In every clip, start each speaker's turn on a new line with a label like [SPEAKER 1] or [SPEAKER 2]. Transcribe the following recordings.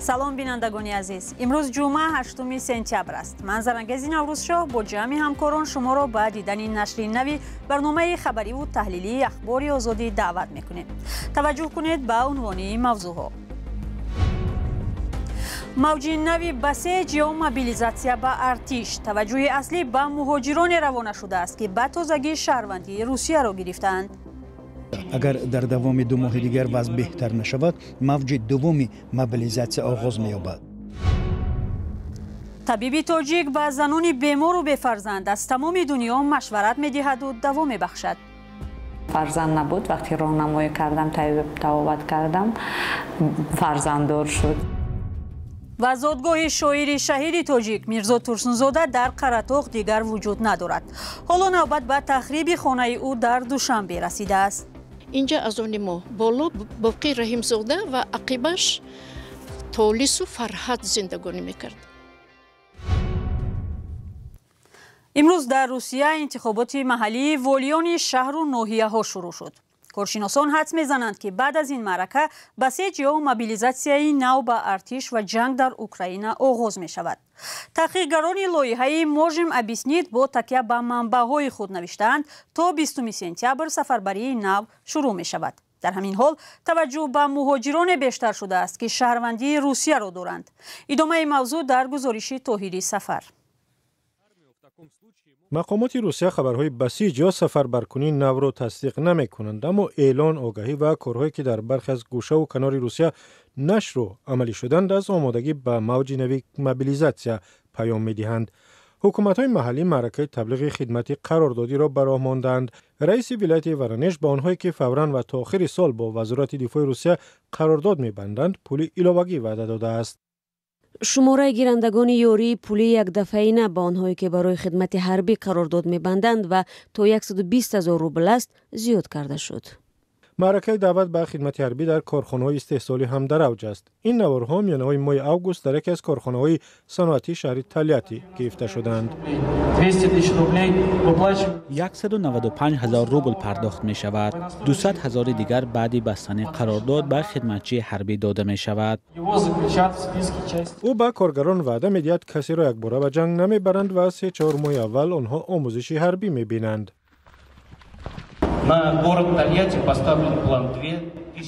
[SPEAKER 1] Салом, бинандагони азиз. Имрӯз ҷумъа, 8 сентябр аст. Ман Зарангези Наврӯзшоҳ бо ҷамъи ҳамкорон шуморо ба дидани нашри нави барномаи хабариву таҳлилии Ахбори Озодӣ даъват мекунем. Таваҷҷӯҳ кунед ба унвони мавзӯъҳо. Мавҷи нави басеҷ ё мобилизатсия ба артиш. Таваҷҷӯҳи аслӣ ба муҳоҷироне равона шудааст, ки ба тозагӣ шаҳрвандии Русияро гирифтаанд.
[SPEAKER 2] Агар дар давоми 2 моҳи дигар вазъ беҳтар нашавад, мавҷи дуввуми мобилизатсия оғоз меёбад.
[SPEAKER 1] Табиби тоҷик ба занони бемору бефарзанд аз тамоми дунё машварат медиҳаду даво мебахшад.
[SPEAKER 3] Фарзанд набуд, вақте роҳнамоӣ кардам, табобат кардам, фарзанддор шуд.
[SPEAKER 1] Ва зодгоҳи шоири шаҳиди тоҷик Мирзо Турсунзода дар Қаратоғ дигар вуҷуд надорад. Ҳоло навбат ба тахриби хонаи ӯ дар Душанбе расидааст.
[SPEAKER 4] Инҷа аз они мо боло Боқӣ Раҳимзода ва ақибаш Толису Фарҳад зиндагонӣ мекард.
[SPEAKER 1] Имрӯз дар Русия интихоботи маҳаллии волиёни шаҳру ноҳияҳо шурӯъ шуд. Коршиносон ҳадс мезананд, ки баъд аз ин маърака басеҷ ё мобилизатсияи нав ба артиш ва ҷанг дар Украина оғоз мешавад. Таҳқиқгарони лоиҳаи «Можем объяснить» бо такя ба манбаъҳои худ навиштаанд, то 20 сентябр сафарбарии нав шурӯъ мешавад. Дар ҳамин ҳол таваҷҷӯҳ ба муҳоҷироне бештар шудааст, ки шаҳрвандии Русияро доранд. Идомаи мавзӯъ дар гузориши Тоҳири Сафар.
[SPEAKER 5] Мақомоти Русия хабарҳои басиҷ ё сафарбаркунии навро тасдиқ намекунанд, аммо эълон, огаҳӣ ва корҳое, ки дар бархе аз гӯшаву канори Русия нашру амалӣ шуданд, аз омодагӣ ба мавҷи нави мобилизатсия паём медиҳанд. Ҳукуматҳои маҳаллӣ маъракаи таблиғи хидмати қарордодиро ба роҳ мондаанд. Раиси вилояти Воронеж ба онҳое, ки фавран ва то охири сол бо Вазорати дифои Русия қарордод мебанданд, пули иловагӣ ваъда додааст.
[SPEAKER 6] Шумораи гирандагони ёрии пулии якдафъаина ба онҳое, ки барои хидмати ҳарбӣ қарордод мебанданд ва то 120 000 рубл аст, зиёд карда шуд.
[SPEAKER 5] Маъракаи даъват ба хидмати ҳарбӣ дар корхонаҳои истеҳсолӣ ҳам дар авҷ аст. Ин наворҳо миёнаҳои моҳи август дар яке аз корхонаҳои саноатии шаҳри Тольятти гирифта шуданд.
[SPEAKER 7] 195 000 рубл пардохт мешавад. 200 000 дигар баъди бастани қарордод ба хидматчии ҳарбӣ дода мешавад.
[SPEAKER 5] Ӯ ба коргарон ваъда медиҳад, касеро якбора ба ҷанг намебаранд ва 3-4 моҳи аввал онҳо омӯзиши ҳарбӣ мебинанд.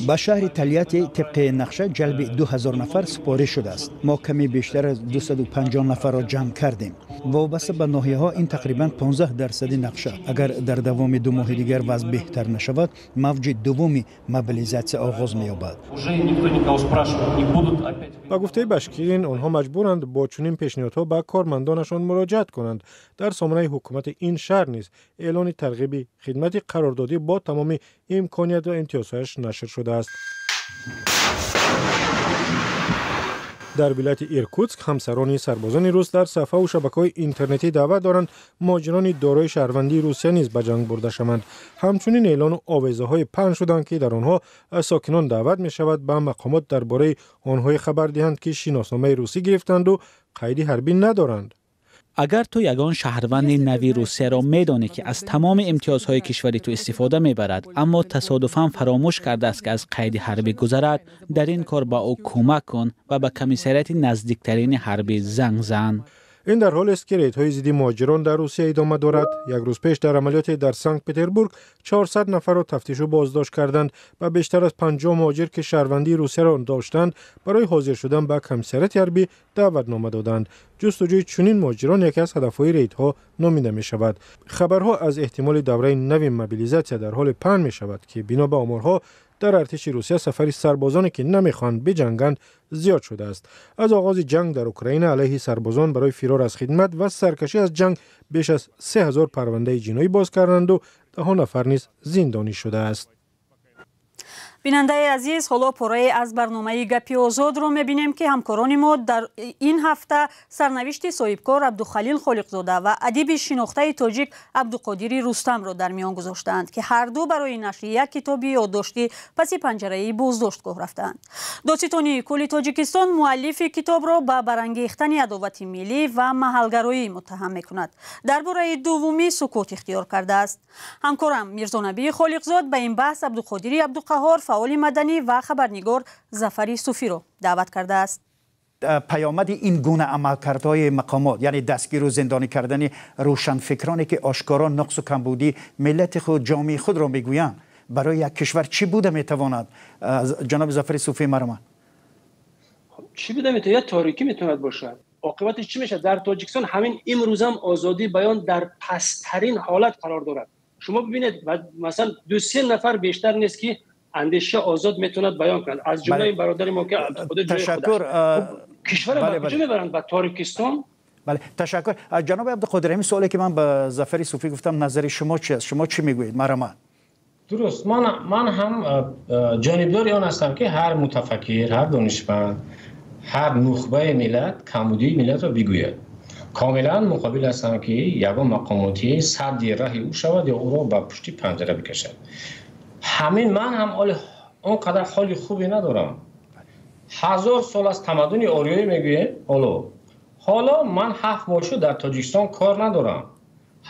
[SPEAKER 2] Ба шаҳри Тольятти тибқи нақша ҷалби 2000 нафар супориш шудааст. Мо каме бештар аз 250 нафарро ҷамъ кардем. Вобаста ба ноҳияҳо ин тақрибан 15% нақша. Агар дар давоми 2 моҳи дигар вазъ беҳтар нашавад, мавҷи дуввуми мобилизатсия оғоз меёбад.
[SPEAKER 5] Ба гуфтаи Башкирин, онҳо маҷбуранд бо чунин пешниҳодҳо ба кормандонашон муроҷиат кунанд. Дар сомонаи ҳукумати ин шаҳр низ эълони тарғиби хидмати қарордодӣ бо тамоми имконият ва имтиёзҳояш нашр шудааст. Дар вилояти Иркутск ҳамсарони сарбозони рус дар сафҳаву шабакаҳои интернетӣ даъват доранд муҳоҷирони дорои шаҳрвандии Русия низ ба ҷанг бурда шаванд. Ҳамчунин эълону овезаҳое паҳн шуданд, ки дар онҳо аз сокинон даъват мешавад ба мақомот дар бораи онҳое хабар диҳанд, ки шиносномаи русӣ гирифтанду қайди ҳарбӣ надоранд.
[SPEAKER 7] Агар ту ягон шаҳрванди нави Русияро медонӣ, ки аз тамоми имтиёзҳои кишвари ту истифода мебарад, аммо тасодуфан фаромӯш кардааст, ки аз қайди ҳарбӣ гузарад, дар ин кор ба ӯ кӯмак кун ва ба комиссариати наздиктарини ҳарбӣ занг зан.
[SPEAKER 5] Ин дар ҳолест, ки рейдҳои зидди муҳоҷирон дар Русия идома дорад. Як рӯз пеш дар амалиёте дар Санкт-Петербург 400 нафарро тафтишу боздошт карданд ва бештар аз 50 муҳоҷир, ки шаҳрвандии Русияро доштанд, барои ҳозир шудан ба комиссариати ҳарбӣ даъватнома доданд. Ҷустуҷӯи чунин муҳоҷирон яке аз ҳадафҳои рейдҳо номида мешавад. Хабарҳо аз эҳтимоли давраи нави мобилизатсия дар ҳоле паҳн мешавад, ки бино ба оморҳо дар артиши Русия сафари сарбозоне, ки намехоҳанд биҷанганд, зиёд шудааст. Аз оғози ҷанг дар Украина алайҳи сарбозон барои фирор аз хидмат ва саркашӣ аз ҷанг беш аз 3000 парвандаи ҷиноӣ боз карданду даҳо нафар низ зиндонӣ шудааст.
[SPEAKER 1] Бинандаи азиз, ҳоло порае аз барномаи Гапи Озодро мебинем, ки ҳамкорони мо дар ин ҳафта сарнавишти соҳибкор Абдухалил Холиқзода ва адиби шинохтаи тоҷик Абдуқодири Рустамро дар миён гузоштаанд, ки ҳарду барои нашри як китоби ёддоштӣ паси панҷараи боздоштгоҳ рафтаанд. Додситонии кулли Тоҷикистон муаллифи китобро ба барангехтани адовати миллӣ ва маҳалгароӣ муттаҳам мекунад. Дар бораи дуввумӣ сукут ихтиёр кардааст. Ҳамкорам Мирзонабии Холиқзод ба ин баҳс Абдуқодири Абдуқаҳор, фаъоли маданӣ ва хабарнигор Зафари Суфиро даъват кардааст.
[SPEAKER 2] Паёмади ин гуна амалкардҳои мақомот, яъне дастгиру зиндонӣ кардани рӯшанфикроне, ки ошкоро нуқсу камбудии миллати худ, ҷомеаи худро мегӯянд, барои як кишвар чӣ буда метавонад? Ҷаноби Зафари Суфӣ, марҳамат.
[SPEAKER 8] Чӣ буда метавонад? Як торикӣ метавонад бошад. Оқибаташ чӣ мешавад? Дар Тоҷикистон ҳамин имрӯзам озодии баён дар пасттарин ҳолат қарор дорад. Шумо бибинед, масалан, 2-3 нафар бештар нест, ки андеша озод метавонад баён кунад, аз ҷумла ин бародари мо, ки
[SPEAKER 2] Ташаккур.
[SPEAKER 8] Кишварро ба куҷо мебаранд? Ба Торикистон.
[SPEAKER 2] Бале, ташаккур. Ҷаноби Абдуқодир, ҳамин суоле, ки ман ба Зафари Суфӣ гуфтам, назари шумо чи аст? Шумо чӣ мегӯед? Марҳамат.
[SPEAKER 9] Дуруст, ман ҳам ҷонибдори он ҳастам, ки ҳар мутафаккир, ҳар донишманд, ҳар нухбаи миллат камбудии миллатро бигӯяд. Комилан муқобил ҳастам, ки ягон мақомотӣ садди раҳи ӯ шавад ё ӯро ба пушти панҷара бикашад. Ҳамин ман ҳам он қадар ҳоли хубе надорам. 1000 сол аз тамаддуни ориёӣ мегӯем. Ҳоло ман 7 моҳ шуд дар Тоҷикистон кор надорам.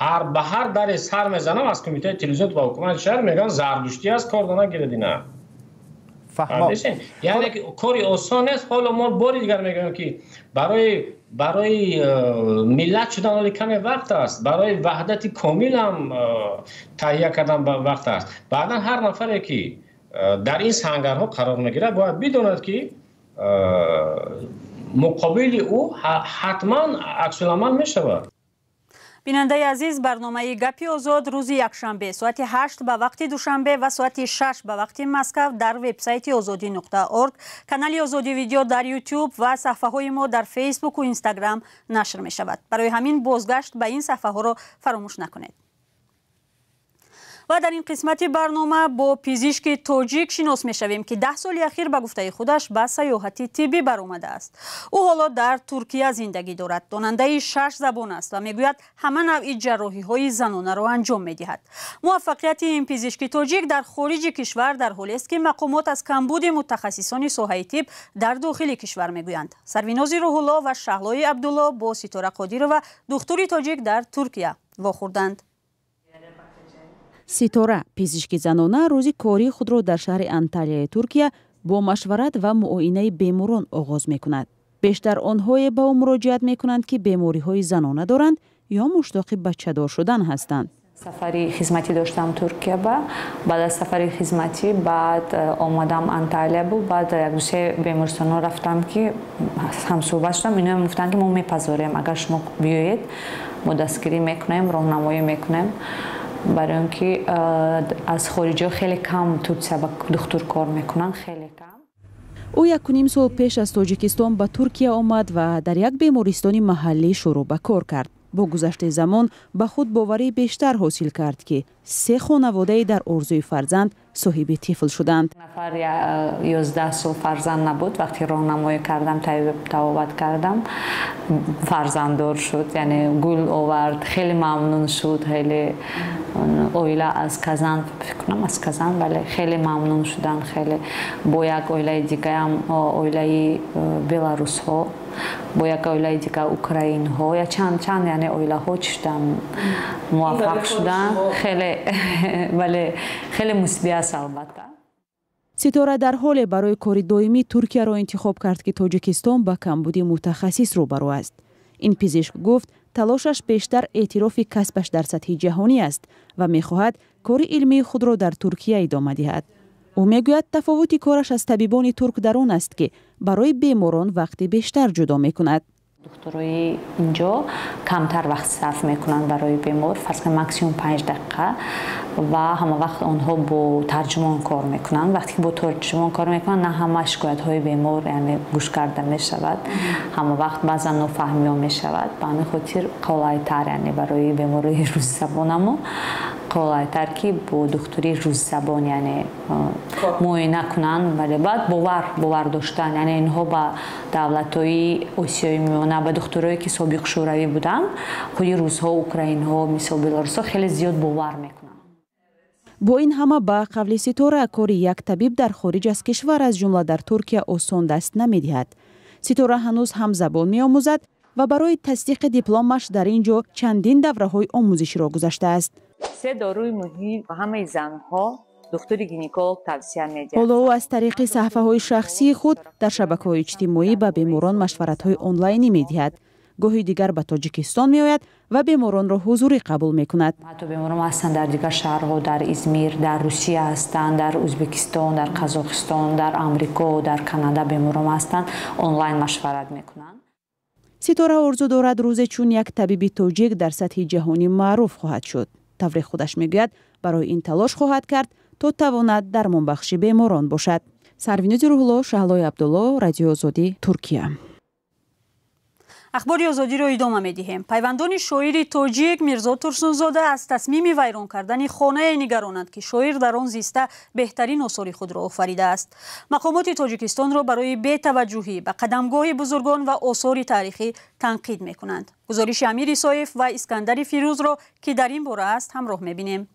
[SPEAKER 9] Ҳар ба ҳар даре сар мезанам, аз кумитаи телевизион ва ҳукумати шаҳр мегӯянд, зардуштӣ аст, кор нагирад ина. Яъне кори осон нест. Ҳоло мо бори дигар мегӯем, ки барои миллат шудан ҳоли каме вақт аст, барои ваҳдати комил ҳам таҳия кардан вақт аст. Баъдан ҳар нафаре, ки дар ин сангарҳо қарор мегирад, бояд бидонад, ки муқобили ӯ ҳатман аксуламал мешавад.
[SPEAKER 1] Бинандаи азиз, барномаи «Гапи озод» рӯзи якшанбе соати 8 ба вақти Душанбе ва соати 6 ба вақти Москав дар вебсайти озодӣ.орг, канали «Озодӣ Видео» дар Ютуб ва саҳфаҳои мо дар Фейсбуку Инстаграм нашр мешавад. Барои ҳамин бозгашт ба ин саҳфаҳоро фаромӯш накунед. Ва дар ин қисмати барнома бо пизишки тоҷик шинос мешавем, ки 10 соли ахир, ба гуфтаи худаш, ба сайёҳати тиббӣ баромадааст. Ӯ ҳоло дар Туркия зиндагӣ дорад, донандаи шаш забон аст ва мегӯяд, ҳама навъи ҷарроҳиҳои занонаро анҷом медиҳад. Муваффақияти ин пизишки тоҷик дар хориҷи кишвар дар ҳолест, ки мақомот аз камбуди мутахассисони соҳаи тиб дар дохили кишвар мегӯянд. Сарвинози Рӯҳулло ва Шаҳлои Абдулло бо Ситора Қодирова, духтури тоҷик дар Туркия, вохӯрданд.
[SPEAKER 10] Ситора, пизишки занона, рӯзи кории худро дар шаҳри Анталияи Туркия бо машварат ва муоинаи беморон оғоз мекунад. Бештар онҳое ба ӯ муроҷиат мекунанд, ки бемориҳои занона доранд ё муштоқи бачадор шудан ҳастанд.
[SPEAKER 3] Сафари хизматӣ доштам Туркия ба, баъд аз сафари хизматӣ баъд омадам Анталия бу, баъд як дусе бемористонҳо рафтам, ки ҳамсӯҳбат шудам. Ино гуфтанд, ки мо мепазорем, агар шумо биёед, мо дастгирӣ мекунем, роҳнамоӣ мекунем, барои он ки аз хориҷиҳо хеле кам Турсия ба духтур кор мекунанд, хеле кам.
[SPEAKER 10] Ӯ 1,5 сол пеш аз Тоҷикистон ба Туркия омад ва дар як бемористони маҳаллӣ шурӯъ ба кор кард. Бо гузашти замон ба худ боварии бештар ҳосил кард, ки се хонаводаи дар орзуи фарзанд соҳиби тифл шуданд.
[SPEAKER 3] Нафар 11 сол фарзанд набуд. Вақте роҳнамоӣ кардам, табобат кардам, фарзанддор шуд, яъне гул овард, хеле мамнун шуд. Хеле оила аз Казан, фикр кунам, аз Казан, бале, хеле мамнун шуданд, хеле. Бо як оилаи дигаам, оилаи беларусҳо, бо як оилаи дига украинҳо, я чанд чанд, яъне оилаҳо чӣ шуданд, муваффақ шуданд хеле. Бале, хеле мусбӣ аст, албатта.
[SPEAKER 10] Ситора дар ҳоле барои кори доимӣ Туркияро интихоб кард, ки Тоҷикистон ба камбуди мутахассис рӯбарӯ аст. Ин пизишк гуфт, талошаш бештар эътирофи касбаш дар сатҳи ҷаҳонӣ аст ва мехоҳад кори илмии худро дар Туркия идома диҳад. Ӯ мегӯяд, тафовути кораш аз табибони турк дар он аст, ки барои беморон вақти бештар ҷудо мекунад.
[SPEAKER 3] Духтурои инҷо камтар вақт сарф мекунанд барои бемор, фарз кунем, максимум 5 дақиқа, ва ҳама вақт онҳо бо тарҷумон кор мекунанд. Вақте ки бо тарҷумон кор мекунанд, на ҳама шикоятҳои бемор, яъне, гӯш карда мешавад ҳама вақт, баъзан нофаҳмиҳо мешавад. Ба ҳамин хотир қолайтар, яъне барои беморои русзабонамо қолайтар, ки бо духтури русзабон, яъне, муоина кунанд. Бале, баъд бовар доштан, яъне инҳо ба давлатҳои Осиёи Миёна, ба духтурое, ки собиқ шӯравӣ буданд, худи русҳо, украинҳо, мисол, беларусҳо, хеле зиёд бовар мекунанд.
[SPEAKER 10] Бо ин ҳама, ба қавли Ситора, кори як табиб дар хориҷ аз кишвар, аз ҷумла дар Туркия, осон даст намедиҳад. Ситора ҳанӯз ҳам забон меомӯзад ва барои тасдиқи дипломаш дар ин ҷо чандин давраҳои омӯзиширо гузаштааст.
[SPEAKER 11] Се доруи муҳим ба ҳамаи занҳо.
[SPEAKER 3] Духтури гинеколог тавсия медиҳад.
[SPEAKER 10] Ҳоло ӯ аз тариқи саҳифаҳои шахсии худ дар шабакаҳои иҷтимоӣ ба беморон машваратҳои онлайнӣ медиҳад. Гоҳи дигар ба Тоҷикистон меояд ва беморонро ҳузурӣ қабул мекунад.
[SPEAKER 3] Ҳатто беморон ҳастанд дар дигар шаҳрҳо, дар Измир, дар Русия ҳастанд, дар Ӯзбекистон, дар Қазоқистон, дар Амрико, дар Канада беморон ҳастанд, онлайн машварат мекунанд.
[SPEAKER 10] Ситора орзу дорад, рӯзе чун як табиби тоҷик дар сатҳи ҷаҳонӣ маъруф хоҳад шуд. Тавре худаш мегӯяд, барои ин талош хоҳад кард, то тавонад дармонбахши беморон бошад. Сарвинози Рӯҳулло, Шаҳлои Абдулло, Радиои Озодӣ, Туркия.
[SPEAKER 1] Ахбори Озодиро идома медиҳем. Пайвандони шоири тоҷик Мирзо Турсунзода аз тасмими вайрон кардани хонае нигаронанд, ки шоир дар он зиста беҳтарин осори худро офаридааст. Мақомоти Тоҷикистонро барои бетаваҷҷӯҳӣ ба қадамгоҳи бузургон ва осори таърихӣ танқид мекунанд. Гузориши Амир Исоев ва Искандари Фирӯзро, ки дар ин бора аст, ҳамроҳ мебинем.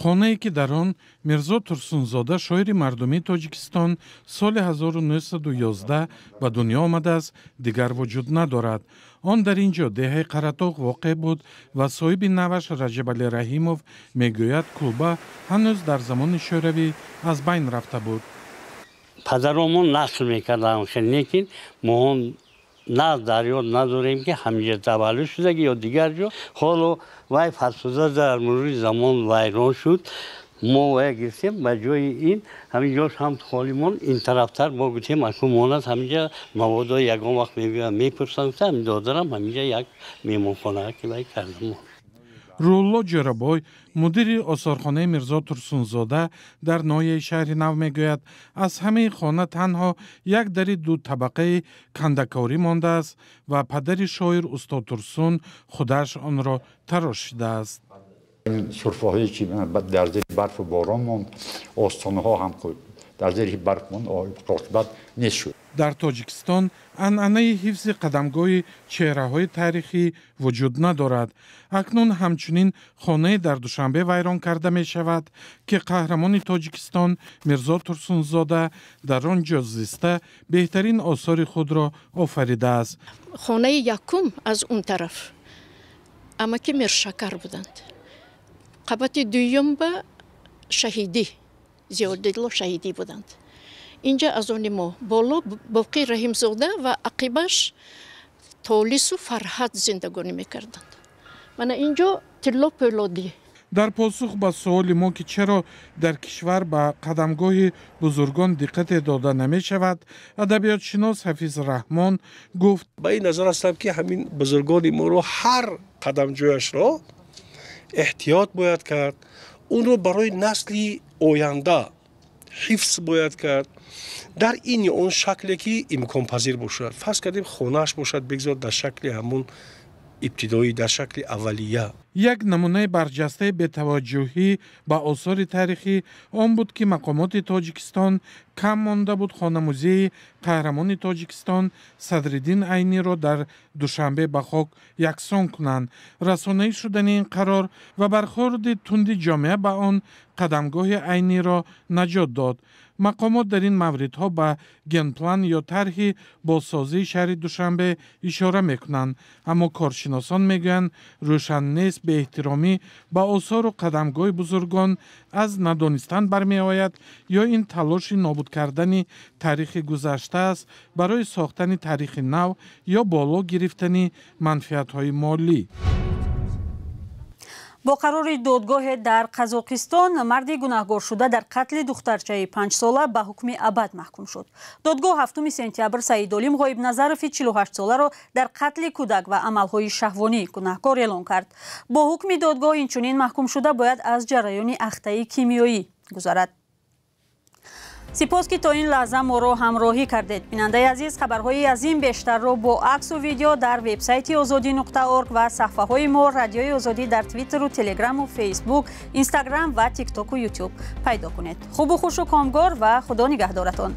[SPEAKER 11] Хонае ки дар он Мирзо Турсунзода, шоири мардумии Тоҷикистон, соли 1911 ба дунё омадааст, дигар вуҷуд надорад. Он дар ин ҷо, деҳаи Қаратоғ, воқеъ буд ва соҳиби наваш Раҷабалӣ Раҳимов мегӯяд, кулба ҳанӯз дар замони шӯравӣ аз байн рафта буд.
[SPEAKER 12] Падаромон нақл мекарданд, лекин мо он на дар ёд надорем, ки ҳаминҷа таваллуд шудаги ё дигар ҷо. Ҳоло вай фарсуда дар мурури замон вайрон шуд. Мо вая гирифтем, ба ҷои ин ҳамин ҷош ҳам холӣ монд. Ин тарафтар мо гуфтем, аку монад ҳаминҷа, маводо ягон вақт мебиёянд, мепурсанд, ҳамин додарам ҳаминҷа як меҳмонхона ки вай кардам.
[SPEAKER 11] Рӯҳулло Ҷӯрабой, мудири осорхонаи Мирзо Турсунзода дар ноҳияи Шаҳри Нав, мегӯяд, аз ҳамаи хона танҳо як дари дутабақаи кандакорӣ мондааст ва падари шоир устод Турсун худаш онро тарошидааст.
[SPEAKER 13] Сурфаҳое ки дар зери барфу борон монд, остонаҳо ҳам дар зери барф монд, оқибат нест шуд.
[SPEAKER 11] Дар Тоҷикистон анъанаи ҳифзи қадамгоҳи чеҳраҳои таърихӣ вуҷуд надорад. Акнун ҳамчунин хонае дар Душанбе вайрон карда мешавад, ки қаҳрамони Тоҷикистон Мирзо Турсунзода дар он ҷо зиста беҳтарин осори худро офаридааст.
[SPEAKER 4] Хонаи якум аз он тараф амаки Миршакар буданд. Қабати дуюм ба Шаҳидӣ, Зиёдилло Шаҳидӣ буданд. Инҷа аз они мо боло Боқӣ Раҳимзода ва ақибаш Толису Фарҳад зиндагонӣ мекарданд. Мана инҷо Тилло Пӯлодӣ.
[SPEAKER 11] Дар посух ба суоли мо, ки чаро дар кишвар ба қадамгоҳи бузургон диққате дода намешавад, адабиётшинос Ҳафиз Раҳмон гуфт:
[SPEAKER 14] ба ин назар ҳастам, ки ҳамин бузургони моро ҳар қадамҷояшро эҳтиёт бояд кард, онро барои насли оянда ҳифз бояд кард дар ин ё он шакле ки имконпазир бошад. Фарз кардем, хонааш бошад, бигзор дар шакли ҳамун ибтидоӣ, дар шакли аввалия.
[SPEAKER 11] Як намунаи барҷастаи бетаваҷҷӯҳӣ ба осори таърихӣ он буд, ки мақомоти Тоҷикистон кам монда буд хонамузеи қаҳрамони Тоҷикистон Садриддин Айниро дар Душанбе ба хок яксон кунанд. Расонаӣ шудани ин қарор ва бархӯрди тунди ҷомеа ба он қадамгоҳи Айниро наҷот дод. Мақомот дар ин мавридҳо ба генплан ё тарҳи бозсозии шаҳри Душанбе ишора мекунанд, аммо коршиносон мегӯянд, рӯшан нест беэҳтиромӣ ба осору қадамгоҳи бузургон аз надонистан бармеояд ё ин талоши нобуд кардани таърихи гузашта аст барои сохтани таърихи нав ё боло гирифтани манфиатҳои молӣ.
[SPEAKER 1] Бо қарори додгоҳе дар Қазоқистон марди гунаҳгоршуда дар қатли духтарчаи 5-сола ба ҳукми абад маҳкум шуд. Додгоҳ 7 сентябр Саидолим Ғоибназарови 48-соларо дар қатли кӯдак ва амалҳои шаҳвонӣ гунаҳкор эълон кард. Бо ҳукми додгоҳ инчунин маҳкумшуда бояд аз ҷараёни ахтаи кимиёӣ гузарад. Сипос, ки то ин лаҳза моро ҳамроҳӣ кардед. Бинандаи азиз, хабарҳои аз ин бештарро бо аксу видео дар вебсайти озодӣ.орг ва саҳфаҳои мо Радиои Озодӣ дар Твиттеру Телеграму Фейсбук, Инстаграм ва Тиктоку Ютуб пайдо кунед. Хубу хушу комгор ва Худо нигаҳдоратон.